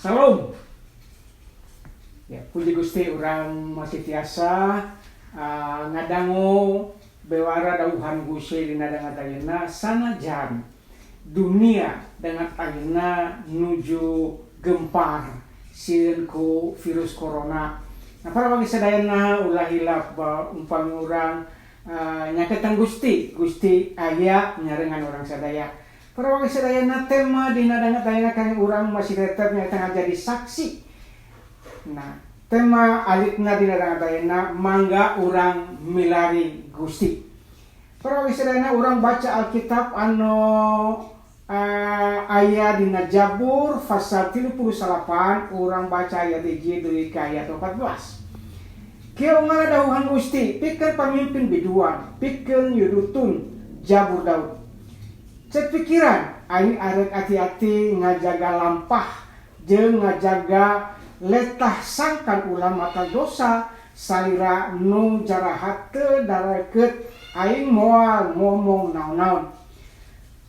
Salam. Ya, puji Gusti urang masih tiasa ngadangu bewara dauhan Gusti dina dangat ayeuna sanajan dunia dangat ayeuna nuju gempar sieun ku virus corona. Nah, para wargi sadayana ulah hilap umpami urang nyaketan Gusti, Gusti aya nyarengan urang sadaya. Para wargi sadayana, tema dina dangat ayeuna kangge urang masih tetep nyaeta ngajadi saksi. Nah, tema alitna dina dangat ayeuna mangga urang milari Gusti. Para wargi sadayana, urang baca Alkitab anu aya dina Jabur pasal 39, urang baca ayat 1 deui ka ayat 14. Kieu unggalna dawuhan Gusti, pikeun pamimpin biduan, pikeun Yedutun, Jabur Daud. Cek pikiran aing arek ati-ati ngajaga lampah jeung ngajaga letah sangkan ulah matak dosa, salira nu jarahat teu dareket aing moal ngomong naon-naon.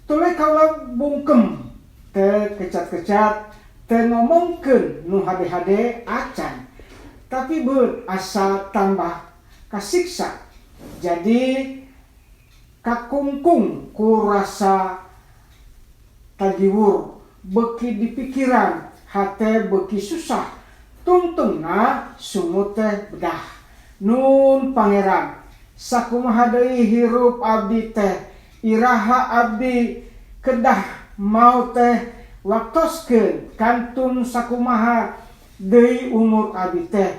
Tuluy kaula bungkem teu kecat-kecat, teu ngomongkeun nu hade-hade acan. Tapi beut asa tambah kasiksa, jadi kakungkung ku rasa tagiwur, beuki dipikiran hate beuki susah, tungtungna sungut teh bedah. Nun Pangeran, sakumaha deui hirup abdi teh, iraha abdi kedah maot teh, waktoskeun kantun sakumaha deui umur abdi teh,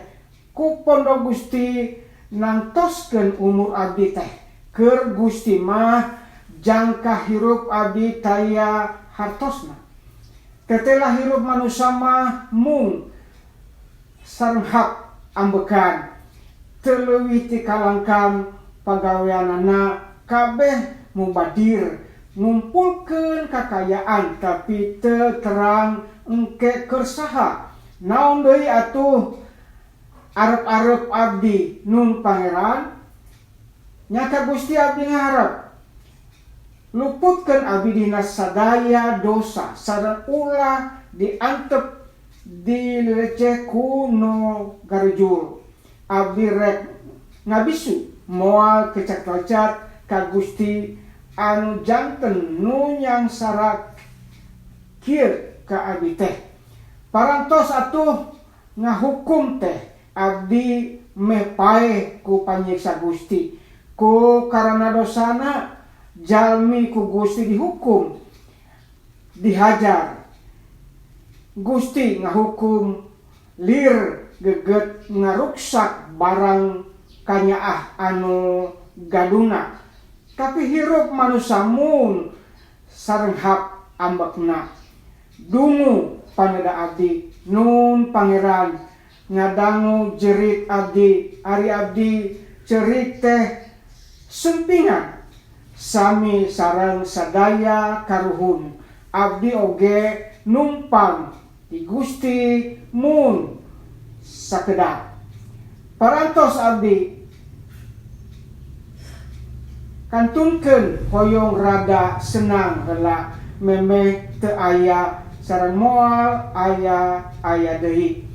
ku pondo Gusti nangtoskeun umur abdi teh, keur Gusti mah jangka hirup abdi taya hartosna. Tetela hirup manusia mah mung sarenghap ambekan, teu leuwih ti kalangkang pagaweanana kabeh mubadir, ngumpulkeun kakayaan tapi teu terang engke keur saha. Naon deui atuh arep-arep abdi, nun Pangeran? Nya ka Gusti abdi ngaharep, luputkeun abdi dina sadaya dosa sareng ulah diantep dileceh ku nu garujul. Abdi rek ngabisu moal kecat-kecat ka Gusti anu janten nu nyangsara kieu ka abdi teh. Parantos atuh ngahukum teh abdi meh paeh ku panyiksa Gusti. Ku karana dosana jalmi ku Gusti dihukum, dihajar. Gusti ngahukum lir geget ngaruksak barang kanyaah anu gaduna. Tapi hirup manusia mun sarenghap ambekna. Dungu paneda abdi, nun Pangeran, ngadangu jerit abdi, ari abdi cerik teh sumpingan sami sareng sadaya karuhun. Abdi oge numpang di Gusti mun sakedap. Parantos abdi kantunkeun hoyong rada senang heula memeh teu aya sareng moal aya aya deui.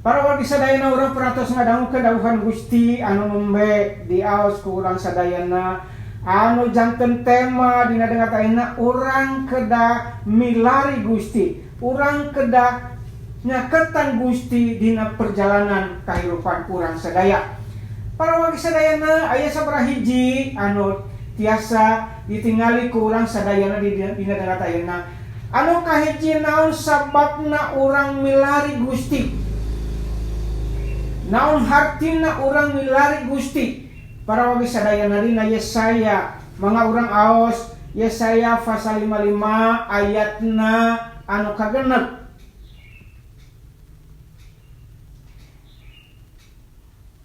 Para wargi sadayana, urang parantos ngadangukeun dawuhan Gusti anu nembe diaos ku urang sadayana anu janten tema dina dangat ayeuna urang kedah milari Gusti, urang kedah nyaketan Gusti dina perjalanan kahirupan urang sadaya. Para wargi sadayana, aya sabaraha hiji anu tiasa ditingali ku urang sadayana di dina dangat ayeuna. Anu kahiji, naon sababna urang milari Gusti? Naon hartina urang milari Gusti? Para wargi sadayana, dina Yesaya, mangga urang aos Yesaya pasal 55 ayatna anu kagenep.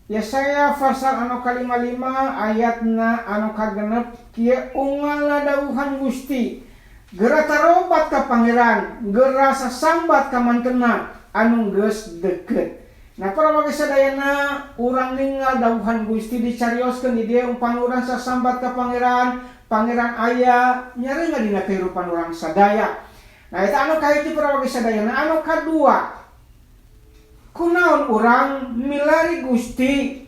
Yesaya pasal anu ka-55 ayatna anu kagenep, kieu unggalna dawuhan Gusti: Gera tarobat ka Pangeran, gera sasambat ka mantena anu geus deukeut. Nah, para wargi sadayana, urang ningal dawuhan Gusti dicarioskeun di dieu umpama urang sasambat ka Pangeran, Pangeran aya nyarengan dina kehidupan urang sadaya. Nah, eta anu kahiji, para wargi sadayana. Anu kadua, kunaon urang milari Gusti?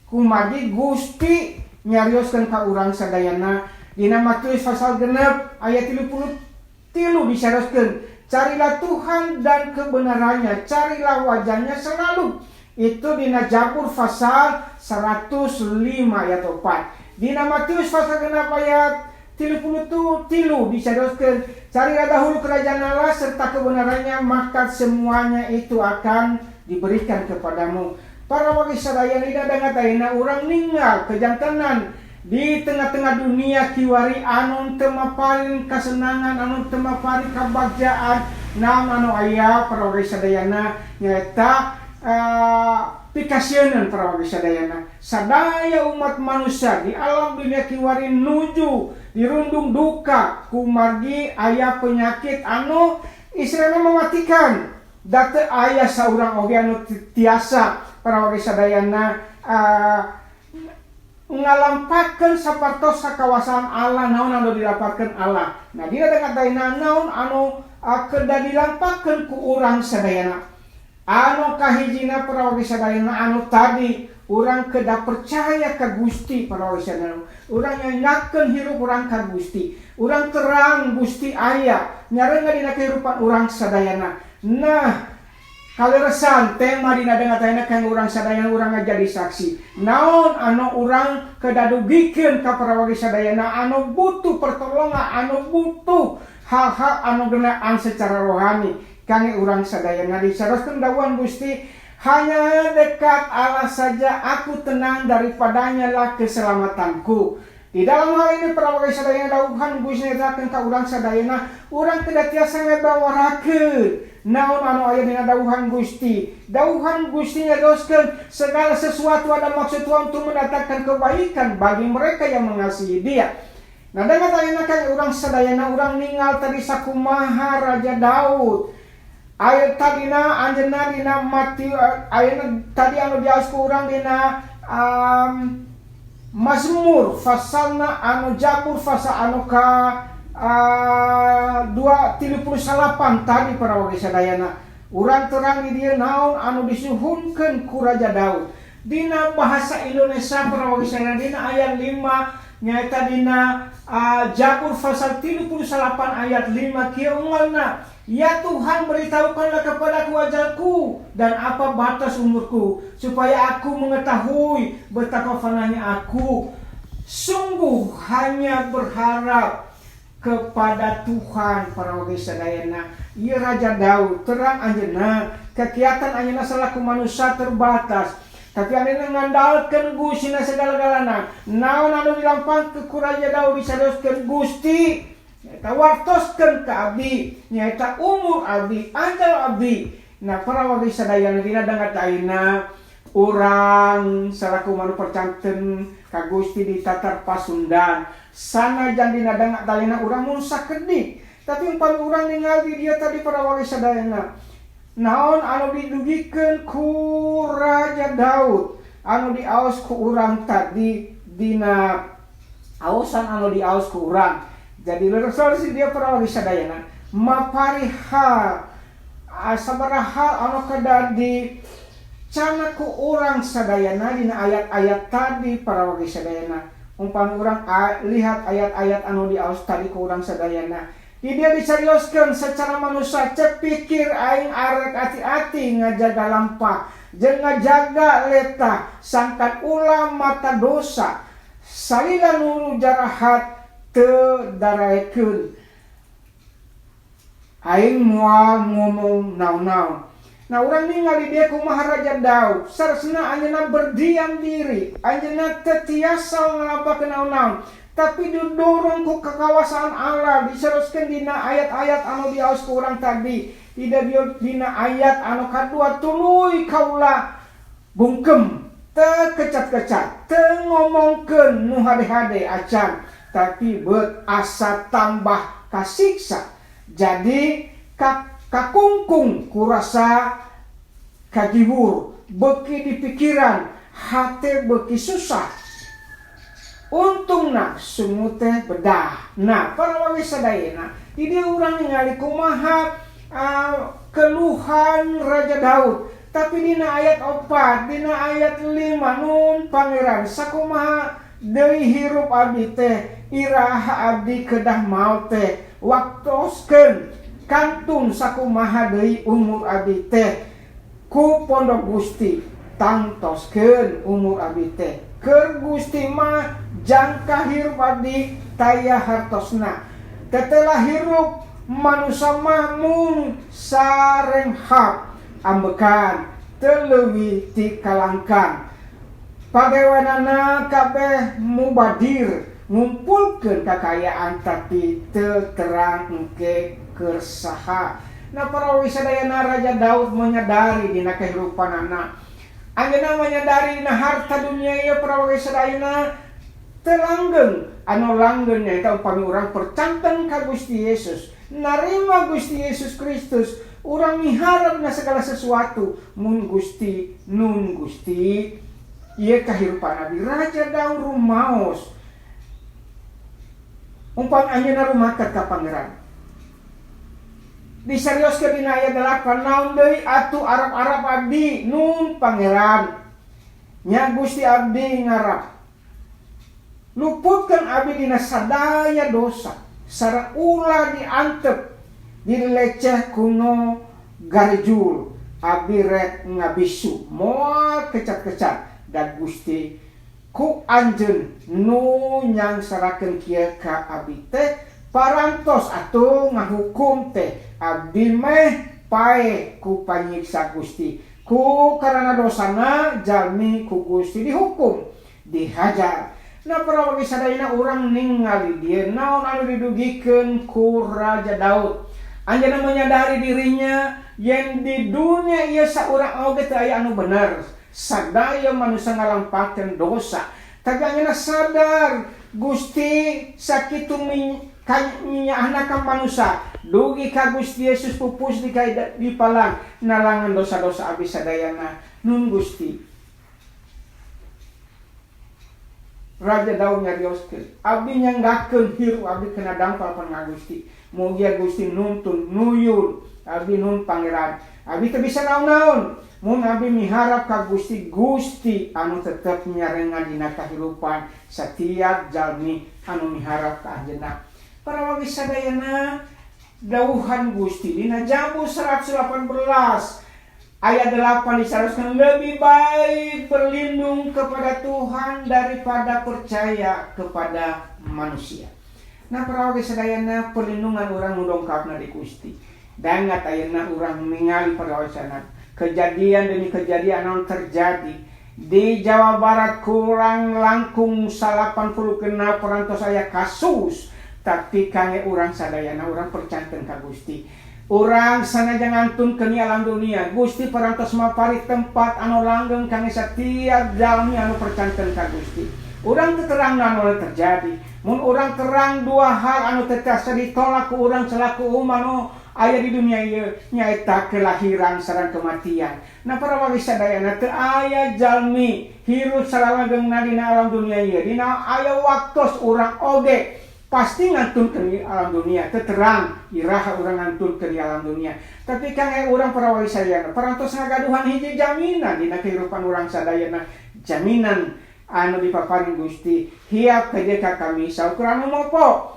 Kumargi Gusti nyarioskeun ka urang sadayana dina Matius pasal 6 ayat 33 disarioskeun, "Carilah Tuhan dan kebenarannya, carilah wajahnya selalu." Itu dina Jabur pasal 105 ayat 4. Dina Matius pasal 6 ayat 33 disarioskeun, "Carilah dahulu kerajaan Allah serta kebenarannya, maka semuanya itu akan diberikan kepadamu." Para wargi sadaya, dina danget ayeuna urang ninggal kejantenan di tengah-tengah dunia kiwari anu teu maparin kesenangan, anu teu maparin kebahagiaan. Naon anu aya, para wargi sadayana? Nyaeta pikasieun, para wargi sadayana. Sadaya umat manusia di alam dunia kiwari nuju dirundung duka kumargi aya penyakit anu istilahna mematikan. Da teu aya saurang oge anu tiasa, para wargi sadayana, ngalampakeun sapartos sakawasaan Allah. Naon anu dilampakeun Allah? Nah, dina danget ayeuna naon anu kedah dilampakeun ku urang sadayana? Anu kahijina, para wargi sadayana, anu tadi, urang kedah percaya ka Gusti. Para wargi sadayana, urang nyanggakeun hirup urang ka Gusti, urang terang Gusti aya nyarenga dina kehidupan urang sadayana. Nah, kaleresan tema dina danget ayeuna kang urang sadayana, urang ngajadi saksi. Naon anu urang kedah dugikeun ka para wargi sadayana anu butuh pertolongan, anu butuh hal-hal anu genaan secara rohani kangge urang sadayana? Disarioskeun dawuhan Gusti, "Hanya dekat Allah saja aku tenang, daripadanya lah keselamatanku." Di dalam hal ini, para wargi sadayana, dawuhan Gusti nyatakeun ka urang sadayana, urang tidak tiasa ngabawarakeun naon anu aya dina dawuhan Gusti. Dawuhan Gusti nyarioskeun segala sesuatu ada maksud Tuhan untuk mendatangkan kebaikan bagi mereka yang mengasihi Dia. Nah, dengan ayeuna kan urang sadayana, urang ningal tadi sakumaha Raja Daud. Ayat tadina anjeunna dina mati ayat tadi anu diaos ku urang dina Mazmur pasalna anu Jabur pasal anu ka 238 tadi, para wargi sadayana. Urang terang di dieu naon anu disuhunkeun ku Raja Daud. Dina bahasa Indonesia, para wargi sadayana, dina ayat 5, nyaeta dina Jabur pasal 38 ayat 5, kieu unggalna, "Ya Tuhan, beritahukanlah kepadaku ajalku dan apa batas umurku, supaya aku mengetahui betapa fananya aku. Sungguh hanya berharap kepada Tuhan." Para wargi sadayana, ieu Raja Daud terang anjeunna kegiatan anjeunna selaku manusia terbatas, tapi anjeunna ngandalkeun Gusti segala-galana. Naon anu dilampangkeun ku Raja Daud? Disarioskeun, "Gusti, nyaeta wartoskeun ka abdi nyaeta umur abdi, anjal abdi." Nah, para wargi sadayana, dina danget ayeuna urang selaku manu percanten ka Gusti di Tatar Pasundan, sanajan dina danget ayeuna urang mun sakedik, tapi umpami urang ningali dia tadi, para wargi sadayana, naon anu didugikeun ku Raja Daud anu diaos ku urang tadi, dina aosan anu diaos ku urang, jadi leres dia, para wargi sadayana, mapari hal sabaraha hal anu kedah di cana ku urang sadayana dina ayat-ayat tadi. Para wargi sadayana, umpami urang lihat ayat-ayat anu diaos tadi ku urang sadayana, di dia diseriuskan secara manusia, cek pikir aing arek hati-hati ngajaga lampah jeung ngajaga letah, sangkan ulah mata dosa, salila nu jarahat teu daraekeun, aing moal ngomong naon-naon. Nah, urang ningali dia kumaha Raja Daud. Saresna anjeunna berdiam diri, anjeunna teu tiasa ngalampakeun naon-naon, tapi didorong ku kekawasaan Allah. Diseriuskeun dina ayat-ayat anu diaos ku urang tadi, tidak dina ayat anu kadua, "Tuluy kaula bungkem, teu kecat-kecat, teu ngomongkeun nu hade-hade acan, tapi bet asa tambah kasiksa, jadi kakungkung kurasa kagibur, beki di pikiran hate beki susah, untungna sungut teh bedah." Nah, para wargi sadayana, Di dieu urang ningali kumaha keluhan Raja Daud. Tapi dina ayat 4, dina ayat 5, nun Pangeran sakumaha deui hirup abdi teh, iraha abdi kedah maot teh, waktoskeun kantun sakumaha deui umur abdi teh, ku pondok Gusti tangtoskeun umur abdi teh. Keur Gusti mah jangka hirup abdi taya hartosna. Tetelah hirup manusa mah mung sarenghap ambekan teu leuwih ti kalangkang. Pagaweanana kabeh mubadir ngumpulkeun kakayaan tapi teu terang engke keur saha. Nah, para sadayana, Raja Daud menyadari dina kehidupanana. Anjeunna menyadari dina harta dunia ieu, para sadayana, teu langgeng. Anu langgeng nyaeta upami urang percanten ka Gusti Yesus, narima Gusti Yesus Kristus, urang miharap na segala sesuatu mun Gusti, nun Gusti ieu kahirupan abdi. Raja Daud rumaos umpam anjeunna rumaket ka Pangeran. Diserioskeun dina ayat 8, naon deui atuh arap-arap abdi, nun Pangeran? Nya Gusti, abdi ngarap luputkeun abdi dina sadaya dosa sareng ulah diantep dileceh ku nu garejul. Abdi rek ngabisu moal kecat-kecat dan Gusti ku anjeun nu nyangsarakeun kieu ka abdi teh parantos atuh ngahukum teh. Abdi meh paeh ku panyiksa Gusti. Ku karana dosana jalmi ku Gusti dihukum, dihajar. Nah, para wargi sadayana, urang ningali dia naon anu didugikeun ku Raja Daud. Anjeunna menyadari dirinya yang di dunia ieu saurang oge teu aya anu bener. Sadaya manusia ngalampakeun dosa. Tapi anjeunna sadar Gusti sakitu minyaahna ka manusia dugi ka Gusti Yesus pupus di palang nalangan dosa-dosa abdi sadayana. Nun Gusti, Raja Daud nyarioskeun, abdi nyanggakeun hirup abdi kena dampal pangan Gusti. Mugia Gusti nuntun nuyun abdi, nun Pangeran. Abdi teu bisa naon-naon mun abdi miharap ka Gusti. Gusti anu tetep nyarengan dina kahirupan setiap jalmi anu miharap ka anjeunna. Para wargi sadayana, dawuhan Gusti dina Jabur 118 ayat 8 diseharuskan lebih baik berlindung kepada Tuhan daripada percaya kepada manusia. Nah, para wargi sadayana, perlindungan urang nu dongkapna di Gusti. Dangat ayeuna urang ningali, para wargi, kejadian demi kejadian anu terjadi di Jawa Barat kurang langkung 80 kena perantos aya kasus. Tapi kangge urang sadayana, urang percanten ka Gusti. Urang sanajan ngantunkeun alam dunia, Gusti parantos mapari tempat anu langgeng kangge setiap jalmi anu percanten ka Gusti. Urang teu terang anu terjadi. Mun urang terang dua hal anu teu tiasa ditolak ku urang selaku umat anu aya di dunia ieu, nyaeta kelahiran sareng kematian. Nah, para wargi sadayana, teu aya jalmi hirup salalanggengna dina alam dunia ieu. Dina aya waktos urang oge pasti ngantunkeun di alam dunia. Teu terang iraha urang ngantunkeun di alam dunia. Tapi kangge urang, para wargi sadayana, parantos ngagaduhan hiji jaminan dina kehidupan urang sadayana, jaminan anu dipaparin Gusti hiap ka ka kami saukur anu mopo.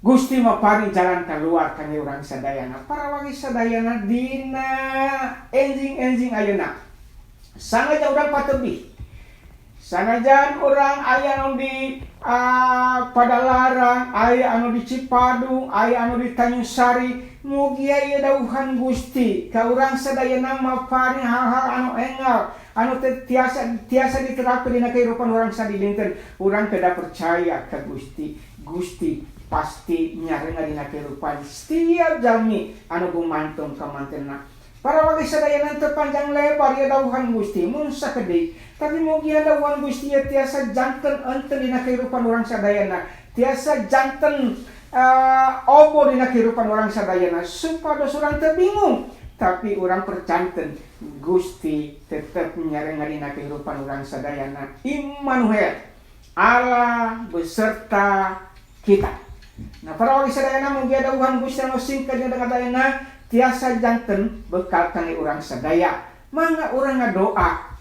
Gusti maparin jalan keluar kangge urang sadayana. Para wargi sadayana, dina enjing-enjing ayeuna, sanajan urang patebih, sanajan urang aya anu di Padalarang, aya anu di Cipadung, aya anu di Tanjung Sari, mugia ieu dawuhan Gusti ka urang sadayana maparin hal-hal anu enggal anu teu tiasa tiasa diterapkeun dina kehidupan urang sadidinten. Urang kedah percaya ka Gusti. Gusti pasti nyarengan dina kehidupan setiap jalmi anu gumantung ka mantena. Para wargi sadayana, teu panjang lebar ya dawuhan Gusti, mun sakedik, tapi mugia dawuhan Gusti ya tiasa janten enten dina kehidupan urang sadayana, tiasa janten obor dina kehidupan urang sadayana supados urang teu bingung, tapi urang percanten Gusti tetep nyarengan dina kehidupan urang sadayana. Immanuel, Allah beserta kita. Nah, para wargi sadayana, mugia dawuhan Gusti anu singkat dina danget ayeuna tiasa janten bekal kangge urang sadaya. Mangga urang ngadoa.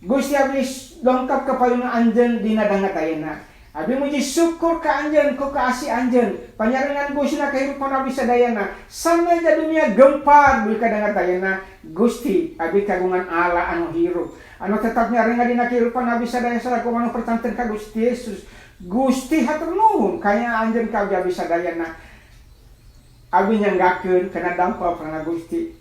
Gusti, abdi dongkap ka payuna anjeun dina danget ayeuna. Abdi muji syukur ka anjeun ku kaasih anjeun. Panyarengan Gusti na kehidupan abdi sadayana. Sanajan dunia gempar dugi ka danget ayeuna, Gusti, abdi kagungan Allah anu hirup, anu tetap nyarengan dina kehidupan abdi sadaya salaku anu percanten ka Gusti Yesus. Gusti, hatur nuhun kaya anjeun ka abdi, abdi sadayana. Abdi nyanggakeun kana dampa prana Gusti.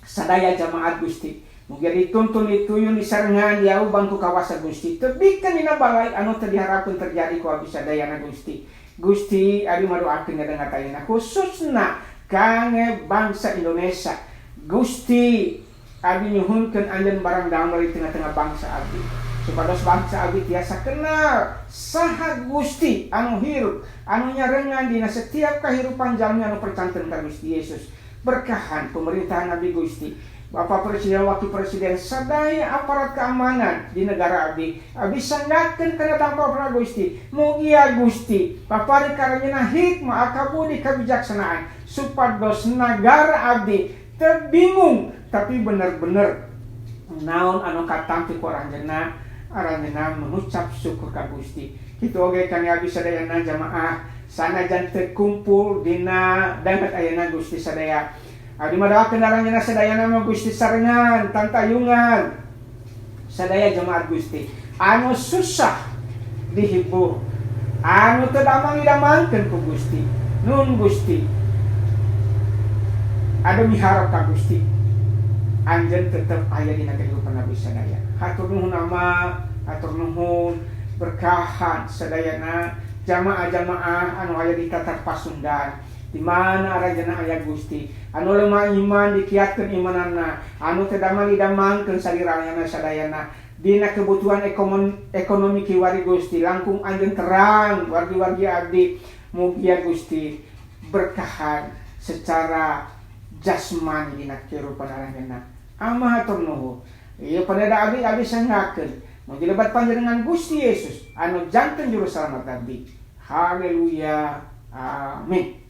Sadaya jamaat Gusti, mugia dituntun, dituyun, disarengan, diaubang ku kawasa Gusti. Tebikeun dina balai anu teu diharapkeun terjadi ku abdi sadayana, Gusti. Gusti, abdi madoakeun ngadangat ayeuna khususna kangge bangsa Indonesia. Gusti, abdi nyuhunkeun anjeun barang damel di tengah-tengah bangsa abdi, supados bangsa abdi tiasa kenal saha Gusti anu hirup, anu nyarengan dina setiap kehidupan jalmi anu percanten ka Gusti Yesus. Berkahan pemerintahan abdi, Gusti, Bapak Presiden, Wakil Presiden, sadaya aparat keamanan di negara abdi. Abdi sanggakeun kana dampa pra Gusti. Mugia Gusti papari karunia hikmah, akal budi, kebijaksanaan, supados negara abdi teu bingung, tapi bener-bener naon anu katampi ku aranjeunna, aranjeunna mengucap syukur ka Gusti. Kitu oge kami abdi sadayana jamaah sanajan teu kumpul dina danget ayeuna, Gusti sadaya. Abdi madoakeun aranjeunna sadayana mah Gusti sarengan tantayungan sadaya jemaat Gusti. Anu susah dihibur, anu teu damang didamangkeun ku Gusti. Nun Gusti, anu miharap ka Gusti, anjeun tetep aya dina kehidupan abdi sadaya. Hatur nuhun Ama, hatur nuhun. Berkahan sadayana jamaah-jamaah anu aya di Tatar Pasundan, di mana aranjeunna aya, Gusti. Anu lemah iman dikiatkeun imanana, anu teu damang didamangkeun salirana sadayana. Dina kebutuhan ekonomi kiwari, Gusti, langkung anjeun terang wargi-wargi abdi. Mugia Gusti berkahan secara jasmani dina kehidupan aranjeunna. Ama, hatur nuhun. Ieu paneda abdi, abdi sanggakeun mugi lebat panjenengan Gusti Yesus anu janten juru salamat abdi. Haleluya, amin.